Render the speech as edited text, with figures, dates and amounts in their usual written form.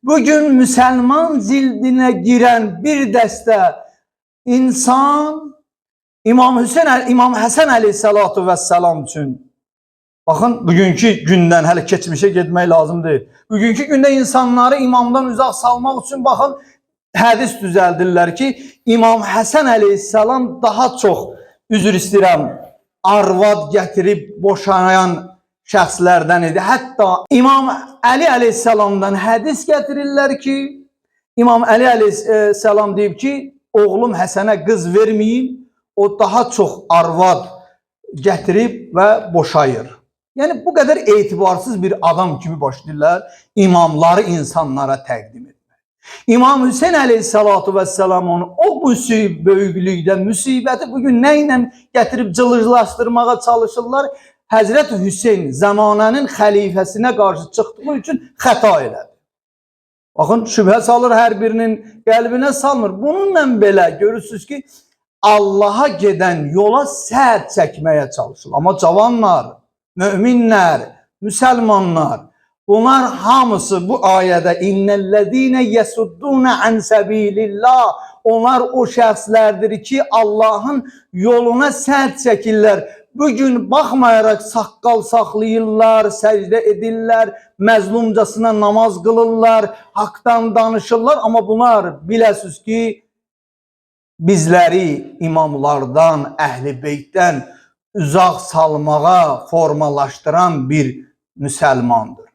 Bugün müsəlman cildinə girən bir dəstə insan İmam Hüseyn, İmam Həsən əleyhissalatu vesselam üçün, baxın, bugünkü gündən hələ keçmişə getmək lazım deyil. Bugünkü gündə insanları imamdan uzaq salmaq üçün baxın, hədis düzəldirlər ki, İmam Həsən əleyhissalam daha çox, üzr istəyirəm, arvad gətirib boşayan şəxslərdən idi. Hətta İmam Əli əleyhissalamdan hədis gətirirlər ki, İmam Əli əleyhissalam deyib ki, oğlum Həsənə qız verməyin, o daha çox arvad gətirib və boşayır. Yəni bu qədər etibarsız bir adam kimi başlayırlar imamları insanlara təqdim etmək. İmam Hüseyn əleyhissalatu vesselam onu o böyüklükdə müsibəti bugün nə ilə gətirib cılızlaşdırmağa çalışırlar? Həzrət Hüseyn zəmanənin xəlifəsinə qarşı çıxdığı üçün xəta elədi. Baxın, şübhə salır hər birinin qəlbinə salmır. Bununla belə görürsünüz ki, Allaha gedən yola sədd çəkməyə çalışır. Amma cavanlar, möminlər, müsəlmanlar, bunlar hamısı bu ayədə innellezine yesudduna an sabilillah, onlar o şəxslərdir ki, Allahın yoluna sədd çəkirlər. Bugün baxmayaraq saqqal saxlayırlar, səcdə edirlər, məzlumcasına namaz qılırlar, haqdan danışırlar, amma bunlar biləsiniz ki, bizləri imamlardan, əhl-i beytdən uzaq salmağa formalaşdıran bir müsəlmandır.